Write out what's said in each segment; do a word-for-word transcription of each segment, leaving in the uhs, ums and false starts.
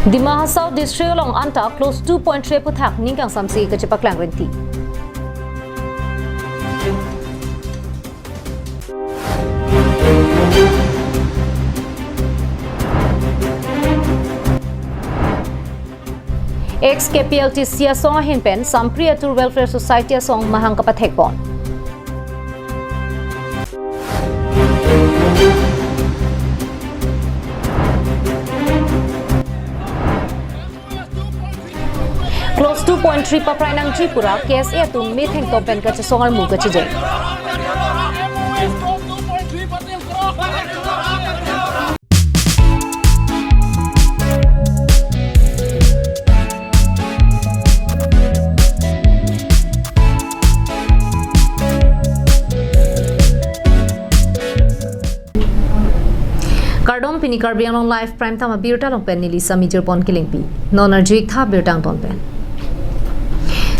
Dima Hasao District along anta clause two point three aphuthak ning kangsamse kachepaklang rinti. Ex K P L T C asong ahin pen Sampri Atur Welfare Society asong mahang kapathekpon. Clause two point three paprai nangji pura K S A atum metheng tom pen kachesong armu kachejeng. Kardom, pini Karbi Anglong Live Prime Time abirta along pen neli Sami Jirpon Kilingpi. Non arju-ik tha birta angton pen.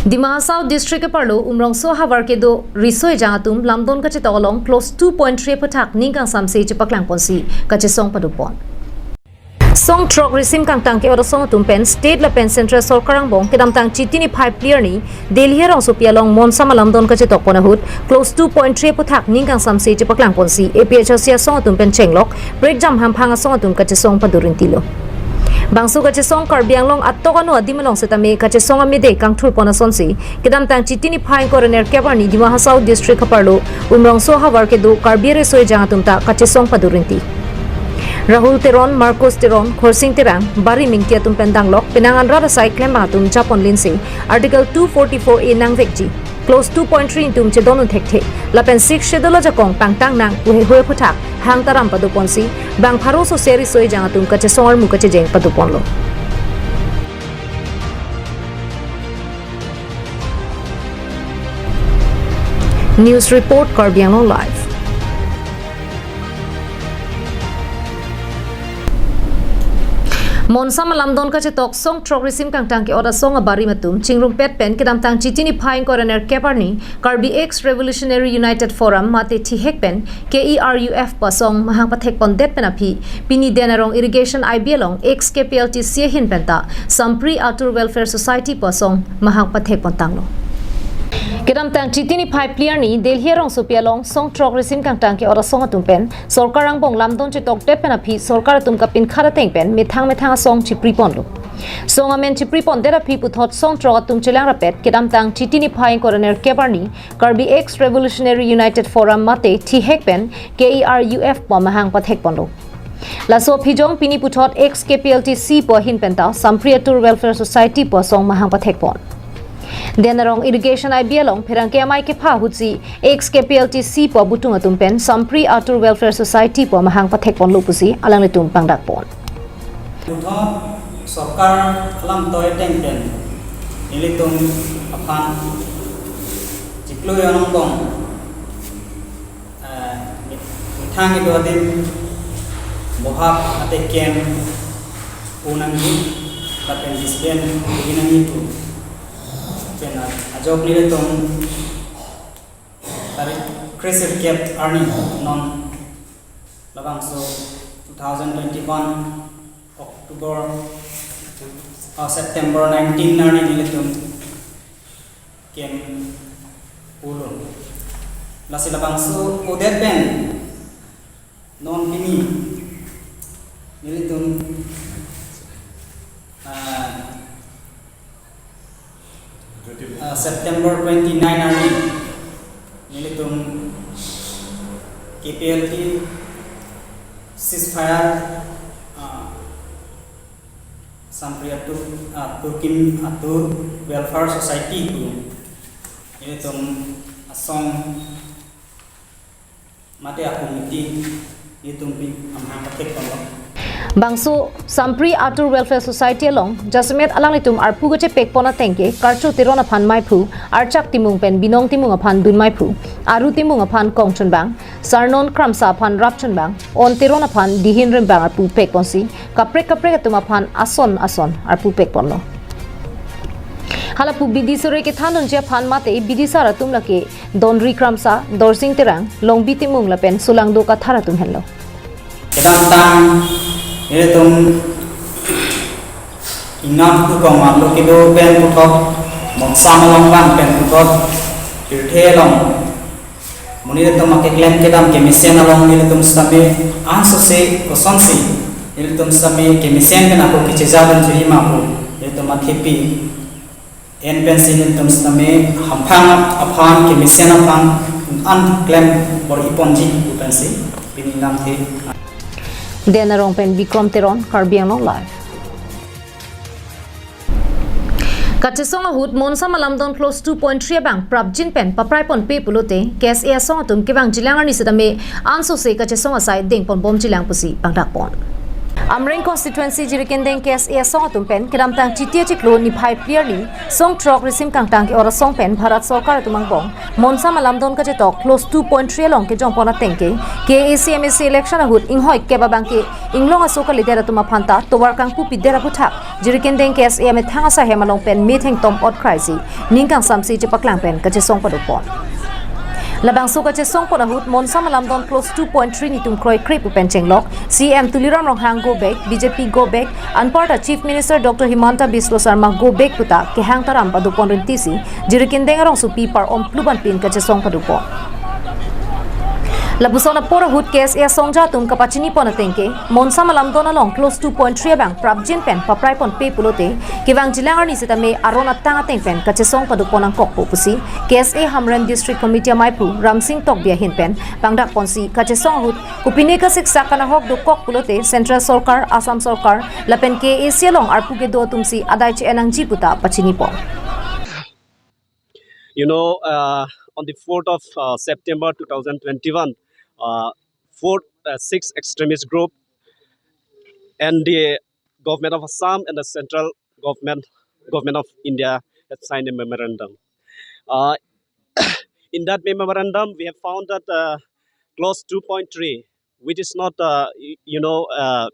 Dima Hasao District keparlo Umrongso havar kedo riso ejang atum lamdon kachetok along clause two point three aphuthak ning kangsamse chepaklangponsi kachesong padopon. Song throk risim kangtang ke-ot asong atum pen state lapen central sorkar angbong kedamtang Chiti niphai phli arni Delhi arongsopi along monsam alamdon kachetokpon ahut clause two point three aphuthak ning kangsamse chepaklangponsi A P H L C asong atum pen chenglok prekjam hamphang asong atum kachesong padorintilo. Bangso kachesong Karbi Anglong atok ano adim along setame kachesong amede kangthurpon asonsi kedamtang Chiti niphai ingkoi ra nerkep arni Dima Hasao District keparlo Umrongso havar kedo Karbi riso ejang atum ta kachesong padorinti. Rahul Teron, Marcos Teron, Khorsing Terang, Bari Mingti atum pen danglok penang anrat asai klembang atum japon linsi Article two forty-four A nangvekji, clause two point three atum chedon un thekthe lapen Sixth Schedule ajakong pangtang nang pu hehoi aphuthak hang taram padoponsi bang pharo sose riso ejang atum kachesong armu kachejeng padoponlo. News report, Karbi Anglong Live. Monsam alamdon kachetok song throk risim kangtang ke-ot asong abarim atum chingrumpet pen kedamtang Chiti niphai ingkoi ra nerkep arni Karbi Ex Revolutionary United Forum mate thihek pen K E R U F pu asong mahang pathekpondet pen aphi pini Denarong Irrigation I B along ex K P L T C ahin penta Sampri Atur Welfare Society pu asong mahang pathekpontanglo. Kedamtang Chiti niphai phli arni Delhi arongsopi along song throk risim kangtang ke-ot asong atum pen sorkar angbong lamdon chetokdet pen aphi sorkar atum kapinkhat ateng pen methang methang asong chipriponlo. Song amen chipripondet aphi puthot song throk atum chelang rapet kedamtang Chiti niphai ingkoi ra nerkep arni Karbi Ex Revolutionary United Forum mate thihek pen K E R U F pu mahang pathekponlo. Laso aphijong pini puthot ex K P L T C pu ahin penta Sampri Atur Welfare Society pu asong mahang pathekpon. Denarong Irrigation I B along pherangke amei kepha ahutsi ex K P L T C pu abutung atum pen Sampri Atur Welfare Society pu mahang pathekponlo pusi alanglitum pangdakpon. Puthot sorkar alam toi ateng pen nelitum aphan chiklo angbong, eh, methang kedo adim bohap atekem unangji lapen dispen unangji pu pen ajok nelitum tarik kresirkep arni non labangso two thousand twenty-one October, uh, September nineteen arni nelitum kem pulo. Lasi labangso odet pen non pini nelitum, ah, ah, September twenty-nine arni nelitum K P L T ceasefire, ah, Sampri Atur, ah, Turkim Atur Welfare Society pu nelitum asong mate a-committee nelitum pi amahang pathekponlo. Bangso Sampri Atur Welfare Society along jasemet alanglitum arpu kachepekpon ateng ke Karcho Teron aphan maiphu, Archak Timung pen Binong Timung aphan dun maiphu, Aru Timung aphan kongchunbang, Sarnon Kramsa aphan rapchunbang, On Teron aphan dihin rimbang arpu pekponsi kaprek kaprek atum aphan ason ason arpu pekponlo. Halapu bidi sore kethandunji aphan mate bidi sar atum lake Donri Kramsa, Dorsing Terang, Longbi Timung lapen Sulangdo Kathar atum henlo. Kedamtang nelitum Ingam kukong arlo kedo pen puthot, Monsam along bang pen puthot, pirthe along monit atum akeklem kedam kemesen along nelitum sitame ansose kosonsi nelitum sitame kemesen pen ako kechejadun juri ma pu nelitum athepi en pensi nelitum sitame hamphang aphan kemesen aphan an klem bor-iponji pu pensi pini namthe. Dena Rong pen Bikrom Teron, Karbi Anglong Live. Kachesong ahut Monsam alamdon clause two point three abang prapjin pen papraiponpe pulote K S A asong atum kevangjilang arni sitame ansose kachesong asai dengponbomjilang pusi pangdakpon. Amreng constituency Jirikindeng K S A asong atum pen kedamtang Chiti achiklo niphai phli arni song throk risim kangtang ke-ot asong pen Bharat Sorkar atum angbong Monsam alamdon kachetok clause two point three along kejongpon ateng ke K A A C M A C election ahut inghoi kep abang ke inglong aso kalidet atum aphanta tovar kangpupidet aphuthak Jirikindeng K S A amethang asai hem along pen metheng tom ot kraisi ning kangsamsi chepaklang pen kachesong padopon. Labangso kachesongpon ahut Monsam alamdon clause two point three nitum kroikre pu pen chenglok C M Tuliram Ronghang go back, B J P go back, anparta Chief Minister Doctor Himanta Biswa Sarma go back puta kehang taram padopon rintisi Jirikindeng arongsopi par-om pluban pin kachesong padopon. Lapuson apor ahut K S A asongja atum kapachinipon ateng ke Monsam alamdon along clause two point three abang prapjin pen papraiponpe pulote kevangjilang arni sitame aron atang ateng pen kachesong padopon nangkokpo pusi K S A Hamren District Committee amaiphu Ramsing Tokbi ahin pen pangdakponsi kachesong ahut kopine kasiksak kanahok dokok pulote Central Sorkar, Assam Sorkar lapen K A A C along arpu kedo atumsi adai che-en nangji puta pachinipon. You know, uh, on the fourth of uh, September two thousand twenty-one, uh, four, uh, six extremist group and the government of Assam and the central government, government of India had signed a memorandum. Uh, in that memorandum, we have found that uh, clause two point three, which is not, uh, y- you know, uh,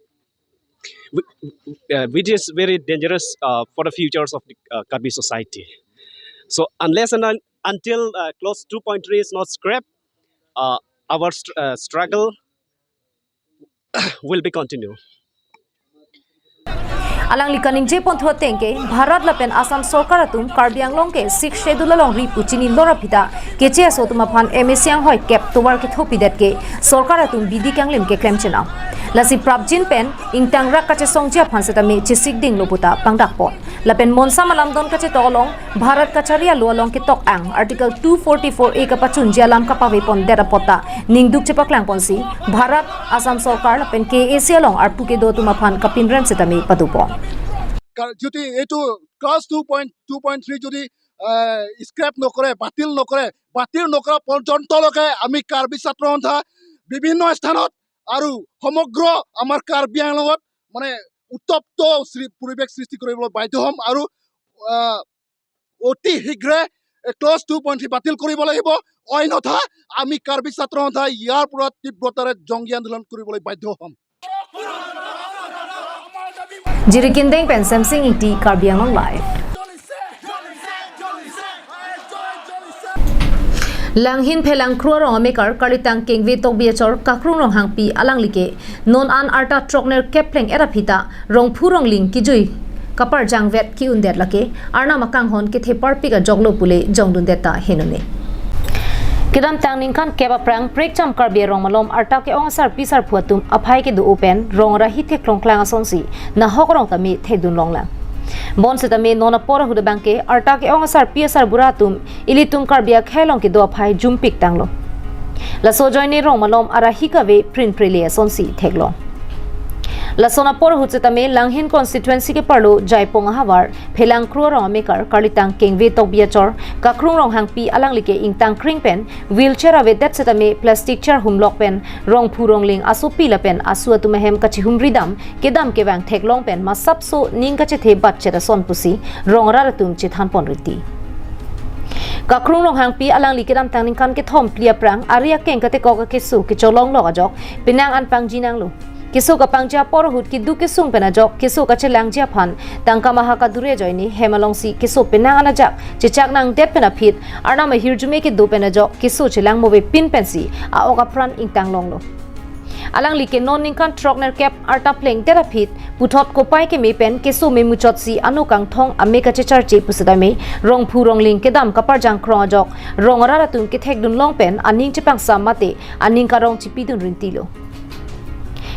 whi- uh, which is very dangerous uh, for the futures of the uh, Karbi society. So unless and un- until uh, clause two point three is not scrapped, uh, our str- uh, struggle will be continued. Alangli kaningjepon thu ateng ke Bharat lapen Assam Sorkar atum Karbi Anglong ke Sixth Schedule alongri pu chini lor aphi ta keche aso atum aphan M A C anghoi kep tovar kethopidet ke Sorkar atum bidi kanglim keklem chenam. Lasi prapjin pen ingtangrak kachesongji aphan setame chesikdinglo puta pangdakpon. Lapen Monsam alamdon kachetok along Bharat kachari alo along ketok ang Article two forty-four A kapachunji alam kapavepondet apot ta ningduk chepaklangponsi Bharat, Assam Sorkar lapen K A A C along arpu kedo atum aphan kapinrem setame padopon. কা- যদি এইটো class two point two point three যদি scrap নকৰে, বাতিল নকৰে, বাতিল নকৰা পৰ্যন্তলৈকে আমি কাৰ্বি ছাত্ৰ সন্থা বিভিন্ন স্থানত আৰু সমগ্ৰ আমাৰ কাৰ্বি আংলঙত মানে উত্তপ্ত সৃ- পৰিৱেশ সৃষ্টি কৰিবলৈ বাধ্য হ'ম আৰু আহ, অতি শীঘ্ৰে ক্লজ টু পইণ্ট থ্ৰী বাতিল কৰিব লাগিব। অন্যথা আমি কাৰ্বি ছাত্ৰ সন্থাই ইয়াৰ পৰা তীব্ৰতাৰে জংগী আন্দোলন কৰিবলৈ বাধ্য হ'ম। Jirikindeng pen Semsing Ingti, Karbi Anglong Live. Langhin Phelangkro arong amekar Karlitang Kengve Tokbi achor Kakrung Ronghangpi alangli ke non an arta throknerkep pleng-et aphi ta rongphu rongling kejui kaparjangvet ke-undet lake Arnam akanghon ketheparpik ajoklo pule jongdundet ta henone. Kedamtang ningkan kep aphrang prekcham Karbi arong malom arta ke-ong asarpi sarphu atum aphai kedo-o pen rong rahi theklongklang asonsi nahok arong tame thekdun longlang. Bonsetame non apor ahut abang ke arta ke-ong asarpi asarbura atum ilitum Karbi akhei along kedo aphai jumpik tanglo. Laso ajoine rong malom arahi kave prinprele asonsi theklong. Lason apor ahut setame Langhin constituency keparlo Jaipong ahavar Phelangkro arong amekar Karlitang Kengve Tokbi achor Kakrung Ronghangpi alangli ke ingtang kring pen wheelchair avedet setame plastic chair humlok pen rongphu rongling asopi lapen asu atum ahem kachihumridam kedam kevang theklong pen masapso ning kachethe batchet ason pusi rongrat atum chethanpon riti. Kakrung Ronghangpi alangli kedamtang ningkan kethom phli aphrang ari akeng katekok akeso kecholong lok ajok penang an pangji nanglo. Keso kapangji apor ahut keduk kesung pen ajok keso kachelangji aphan tangka maha kadure ajoine hem alongsi keso penang an ajak chechak nangdet pen aphi Arnam ahirjume kedo pen ajok keso chelang move pin pensi a-ok apran ingtang longlo. Alangli ke non ningkan throk nerkep arta plengdet aphi puthot kopai keme pen keso me muchotsi ano kangthong ame kachecharche pusitame Rongphu Rongling kedam kaparjang krong ajok rong arat atum kethekdun long pen aning chepangsam mate aning karong chipidun rintilo.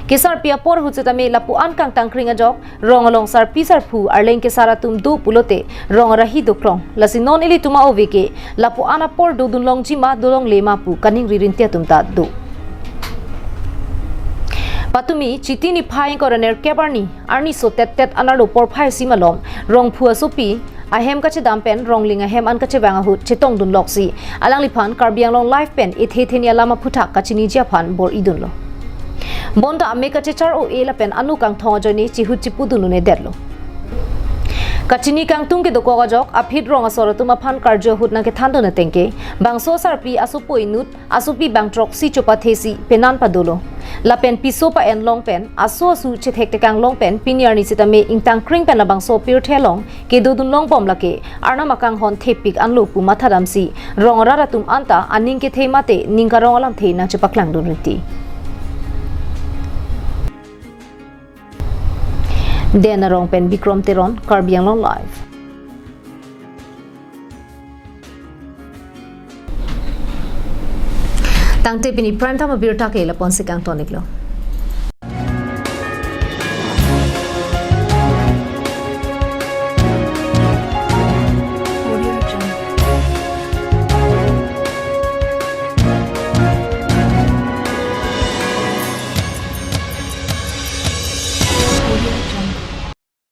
Kesarpi apor ahut setame lapu-an kangtangkring ajok rong along sarpi sarphu arleng kesar atum do pulote rong arahi doklong. Lasi non ilitum a-ove ke lapu-an apor dodun longji ma dolongle ma pu kaningri rinti atum ta do. Patumi Chiti niphai ingkoi ra nerkep arni, arni so tet tet anerlo porphai isi malom Rongphu asopi ahem kachedam pen Rongling ahem an kachevang ahut chetongdun loksi alangliphan Karbi Anglong Live pen ethe theni alam aphuthak kachiniji aphan bor-idunlo. Bonta ame kachechar o-e lapen ano kangthong ajoine chihut chipudun un-edetlo. Kachini kangtung kedokok ajok aphi rong asor atum aphan karju ahut nangkethandun ateng ke bangso sarpi asopo inut asopi bang throksi chopathesi penan padolo. Lapen piso pa-en long pen aso asu chethektekang long pen pini arni setame ingtangkring pen labangso pirthe along kedodun longbom lake Arnam akanghon thepik anlo pu mathadamsi rong arat atum anta aning kethe mate ning karong alamthe nangchepaklangdun riti. Den arong pen Bikrom Teron, Karbi Anglong Live. Tangte pini Prime Time abirta ke lapu-ansi kangtoniklo.